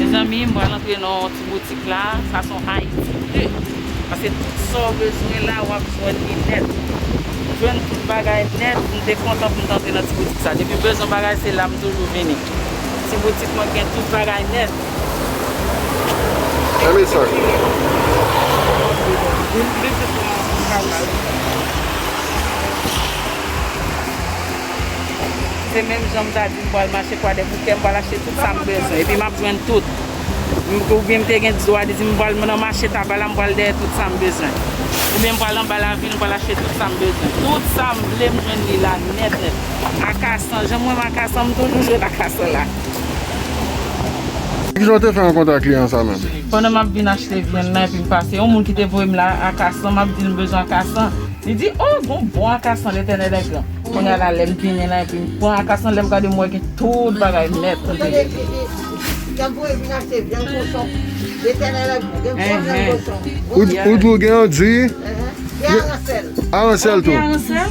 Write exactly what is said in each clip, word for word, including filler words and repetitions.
Mezanmi, m pral antre nan yon ti boutik la. Sa se yon Ayiti de. Paske tout sa w bezwen la, w ap jwenn li nèt. M jwenn tout bagay nèt. M te kontan pou m t antre nan ti boutik sa. Depi m bezwen bagay, se la m toujou vini. Ti boutik mwen gen tout bagay nèt. Enbe sa. Se menm jan m ta di m pral mache Kwadèboukè, m pral achte tout sa m bezwen. Epi m ap jwenn tout. M, oubyen m te gen dwa di m pral nan mache Taba la, m pral dèyè tout sa m bezwen. Oubyen m pral anba lavil, m pral achte tout sa m bezwen. Tout sa m vle, m jwenn li la nèt nèt. Akasan, jan m renmen Akasan, m toujou jwenn Akasan la. Kijan w te fè rankontre ak kliyan sa menm? Pandan m ap vin achte vyann nan, epi m pase, yon moun ki te voye m la, Akasan, m ap di l m bezwen Akasan. Li di, "O, gon bon Akasan, Letènèl è gran." Kounye a la, lè m vini la, epi m pran Akasan, lè m gade, m wè gen tout bagay nèt. Tande, e, e, y ap voye vin achte vyann kochon. Letènèl è gran, gen bon vyann kochon. Ou, ou di w gen yon diri? Gen aransèl. Aransèl tou? Gen aransèl?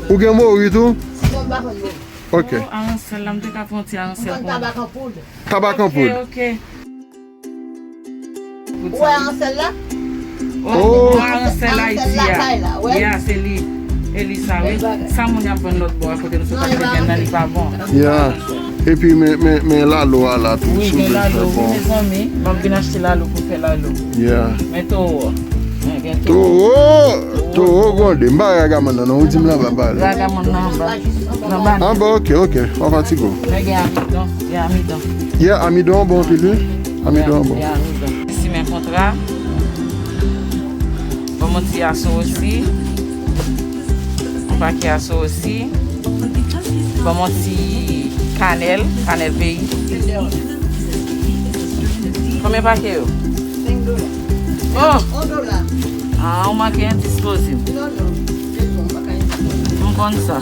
Ou gen mori tou? Bon, m pa konn mori. Ok. O, aransèl la, m te ka pran ti aransèl pou mwen. Tabak an poud. Tabak an poud. Ok, ok. Ou wè aransèl la? Oh. Aransèl Ayiti a. Lakay la, wè. Ya, se li. E li sa, wi. Sa moun y ap vann lòt bò a kote nou sot achte vyann nan, li pa bon. Ya. Epi men, men, men lalo a la tou, si w vle fè bon. Wi, mezanmi, m ap vin achte lalo pou fè lalo. Ya. Men towo. Men gen towo. Towo! Towo gwonde. M pa ragaman nan, non. Ou di m la ba, m pa ale. Ragaman nan anba. Nan ba. Anba, ok, ok. Pa fatige w. Men gen amidon. Gen amidon. Yeah, amidon bon anpil, wi. Amidon bon. Gen amidon. Simen kontra. Ban m yon ti asosi. Yon pake asosi. Ban m yon ti kanèl, kanèl peyi. Konbyen pake yo? Senk dola. Oh! Yon dola. Ah, ou manke endispoze m. Non, non. Se bon, m pa ka endispoze. M konn sa.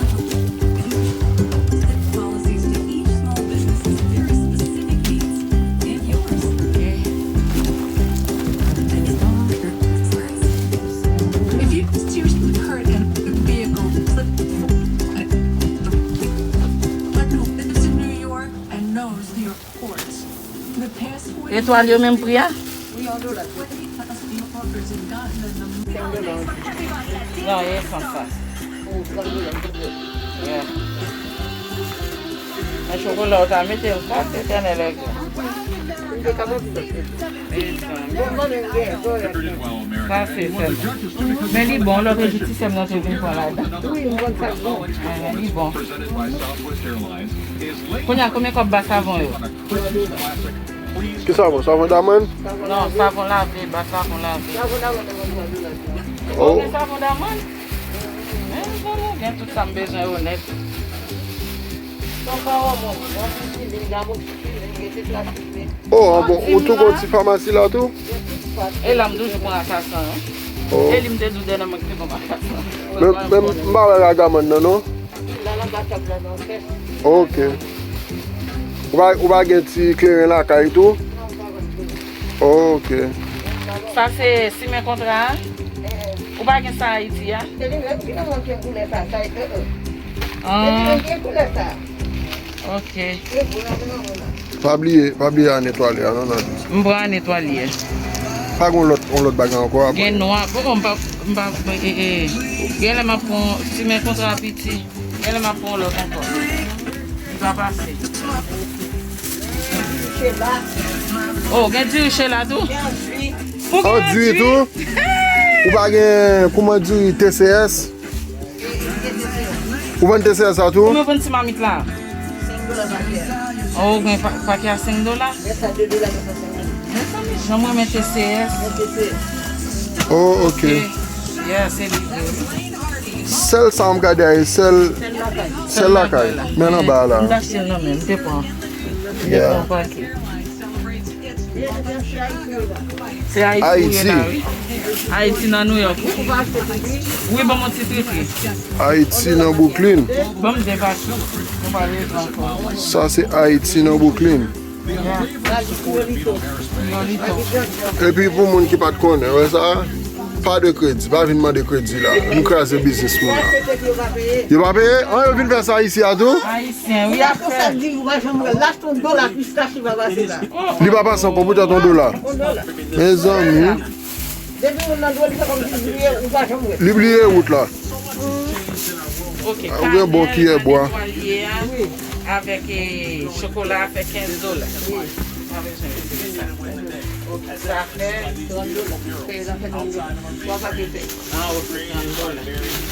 Etwal yo menm pri a? Non, e san sa. Yeah. Men chokola ou ta mete l fò, Letènèl è gran. Sa se sèl. Men li bon, lòt jou ti sè m nan te vin pran ladan. Wi, m konn sa k bon. Ah, li bon. Kounye a, konbyen kòb ba savon yo? Ki savon? Savon damann? Non, savon lave, ba savon lave. Oh. Ou gen savon damann? Men, zanmi, gen tout sa m bezwen yo nèt. Sa pa wè mwen, mwen ti kilin, damoksipilin, gen ti plastik. Oh, ah bon, ou tou gon ti famasi la tou? E la m toujou pran akasan, wi. Oh. E li m te di w dènye mwen ki te pran akasan. Men, men m pa wè ragaman nan, non? La nan batab la nan fès. Ok. Ou pa, ou pa gen ti kleren lakay tou? Non, m pa konn kleren. Ok. Sa se simen kontra a? Ou pa gen sa Ayiti a? Se li menm ki nan manke koulè sa, sa e, e, e. Ah. Se li menm ki gen koulè sa. Ok. Se bon, la, men nan mwen la. Pa bliye, pa bliye a netwalye a, non, nan. M pran a netwalye. Pa gen yon lòt, yon lòt bagay ankò apre? Gen nwa. Poko m pa, m pa, e, e. Gen lè m ap pran simen kontra piti. Gen lè m ap pran yon lòt ankò. Li pa pase. Oh, gen diri Chela tou? Ou gen diri tou? Ou pa gen, kòman, diri T C S? Ou vann T C S sa tou? Konbyen w vann ti mamit la? Senk dola pake a. Oh, ou gen pa-, pake a senk dola? Mezanmi, jan m renmen T C S. Oh, ok. Yeah, se li vre. Sèl sa m gade a, e sèl, sèl lakay. Men anba a la. M t achte l nan men, m te pran. M te pran yon pake. Se Ayiti ou ye la, wi. Ayiti nan New York, wi. Wi, ban m yon ti tripli. Ayiti nan Brooklyn. Ban m de pake. Ou pa bezwen ankò. Sa se Ayiti nan Brooklyn. Yolito. Epi pou moun ki pa t konnen, wè sa? Pa de kredi, pa vin mande kredi la. Nou kraze biznis moun la. Yo pa peye? An, yo vin fè sa isi a tou? Ayisyen, wi, ap fè. Sa di, ou pa janm wè. L achte yon dola pistach, li pa pase la. Li pa pase ankò, poutèt yon dola. Yon dola. Mezanmi. Depi moun nan dwe li fè kòmsi li bliye, ou pa janm wè. Li bliye wout la. Ok, ou gen bon kiyè bwa. Avèk, eh, chokola a fè kenz dola. Ou pa bezwen plis ke sa. Sa fè trant dola. Peye la fè trant dola. Twa pakèt peye. An, ok, trant dola.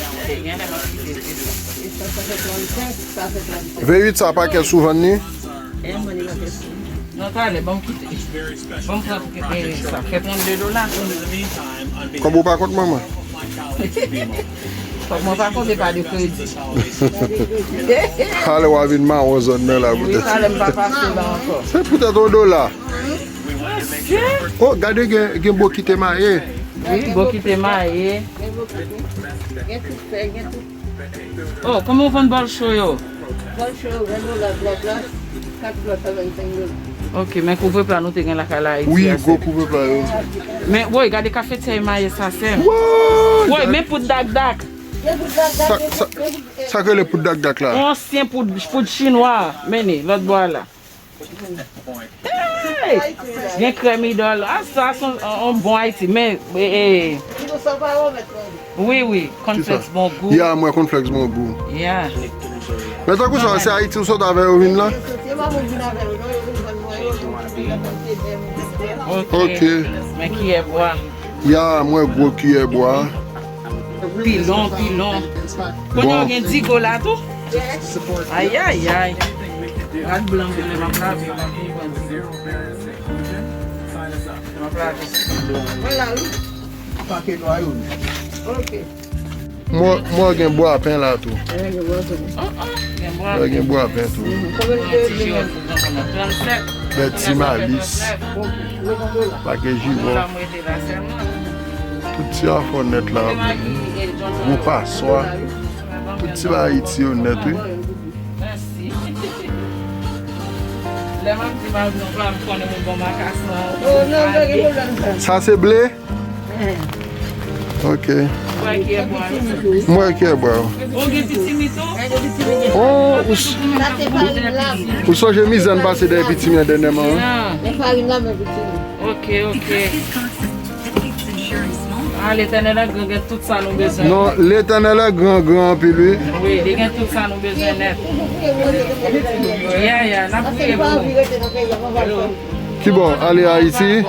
Ok, gen lè m ap kite se sa. E sa, sa fè trannsenk, sa fè trannsenk. Veyit sa pakèt sou vann ni? E m vann li pakèt sou. Non, talè, ban m kite. Ban m pran, eh, sa fè trannde dola. Kòb ou pa kont, manman? Fòk mwen pa konte pa de kredi. Talè w a vin mawon zòn nan la. Wi, poutèt talè m pa pase la ankò. Se poutèt yon dola. Oh, gade gen, gen bokite maye. Wi, bokite maye. Gen tout fè, gen tout. Oh, kòman w vann bòl cho yo? Bòl cho yo, ven dola, dwa plas, kat plas a vennsenk dola. Ok, men kouvre pla nou te gen lakay la Ayiti. Wi, a, gwo kouvre pla yo. Men, woy, gade kafetyè maye sa, sè m. Woy, men poud dakdak. Sa, sa, sa k rele poud dakdak la? Ansyen poud, poud chinwa, mennen, lòt bò a la. Hey! Gen krèm idòl. Ah, sa se yon, yon bon Ayiti. Men, eh, eh. Wi, wi. Cornflakes bon gou. Ya, mwen cornflakes bon gou. Ya. Men tankou sa, se Ayiti ou sot avè yo vin la? Ok. Men kiyè bwa. Ya, mwen gwo kiyè bwa. Pilon, pilon. Kounye a gen digo la tou? Ayayay. Rad blan m genlè m ap lave, m ap vin pran digo. M ap lave. Mwen la, wi. Pake nwa yo. Ok. Mwen, mwen gen bwapen la tou. Gen bwapen. Oh, oh, gen bwapen. Mwen gen bwapen tou. Konbyen de, de mèt? Trannsèt. Bèt ti malis. Pake jiwò. Tout ti afè nèt la, gwo paswa. Tout ti bagay Ayiti yo nèt, wi. Mèsi. Lè m ap di m ap nan pla, m konnen m bon makas nan. Sa se ble? Ok. M wè kiyè bwa yo. M wè kiyè bwa yo. Ou gen pitimi tou? Oh, ou s-, ou sonje mizè n pase dèyè pitimi an dènyèman, wi. Ok, ok. Ah, Letènèl an gran, gen tout sa nou bezwen. Non, Letènèl an gran, gran anpil, wi. Wi, li gen tout sa nou bezwen nèt. Ya, ya, n ap priye pou ou. Kibò? Ale Ayiti?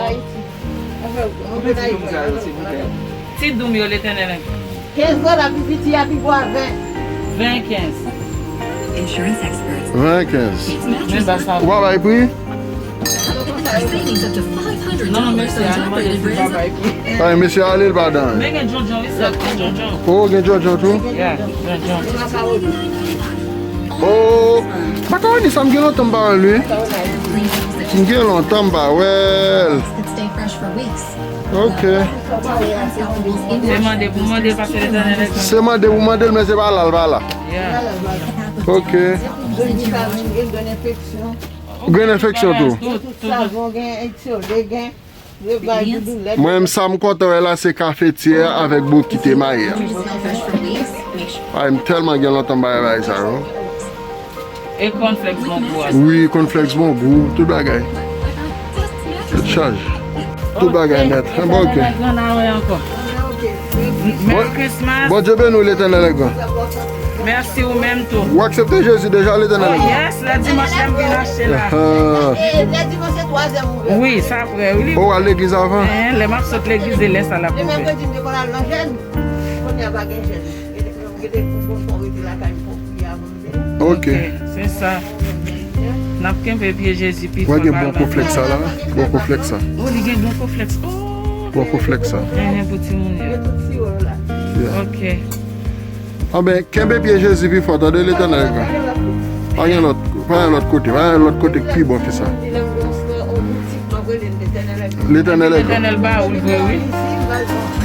Ti doum yo, Letènèl an. Kenz dola pi piti a pi gwo a ven. Ven kenz. Insurance experts. Ven kenz. Men ba sa. Ou pa bay pri? Savings up to five hundred dollars on top of the brand's. Ay, mesye ale, l pa dan. Men gen djondjon, wi, sè, gen djondjon. Oh, gen djondjon tou? Yeah, djondjon. Oh, makawoni sa, m gen lontan m pa wè l, wi. M gen lontan m pa wè l. Could stay fresh for weeks. Ok. Se mande pou mande l, paske Letènèl. Se mande pou mande l, men se pa la l pa la. Yeah. Ok. Grenn enfeksyon tou. Tout, tout, tout. Savon gen, etsyode gen, revaj doulè. Mwen menm sa m kontan wè la se kafetyè avèk bokit emaye a. Ay, m tèlman gen lontan m pa wè bagay sa yo. E cornflakes bon gou a. Wi, cornflakes bon gou, tout bagay. Tèt chaje. Tout bagay nèt. Enben, ok. Merry Christmas. Bondye beni w, Letènèl gran. Mèsi, ou menm tou. Ou aksepte Jezi deja, Letènèl gran? Yes, lè dimanch la m vin achte la. Ah. E lè dimanch se twa zè ouvè. Wi, sa vre, wi. Ou al legliz avan? Eh, lè m ap sot legliz, e lè sa l ap ouvè. Lè mèkredi, m te konn al nan jèn. Kounye a pa gen jèn. Rete, rete pou bon fò rete lakay pou priye avan m vini. Ok. Ok, se sa. N ap kenbe pye Jezi pi fò. Mwen gen bon koflèks sa la. Bon koflèks sa. Oh, li gen bon koflèks. Oh. Bon koflèks sa. Enhen, pou timoun yo. Gen tout siwo yo la. Yeah. Ok. Anben, kenbe pye Jezi pi fò, tande, Letènèl gran. Pa gen lòt, pa gen lòt kote, pa gen lòt kote ki pi bon ke sa. Letènèl gran. Letènèl ba ou l vre, wi.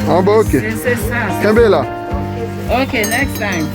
Anben, ok. Se, se sa. Kenbe la. Ok, next time.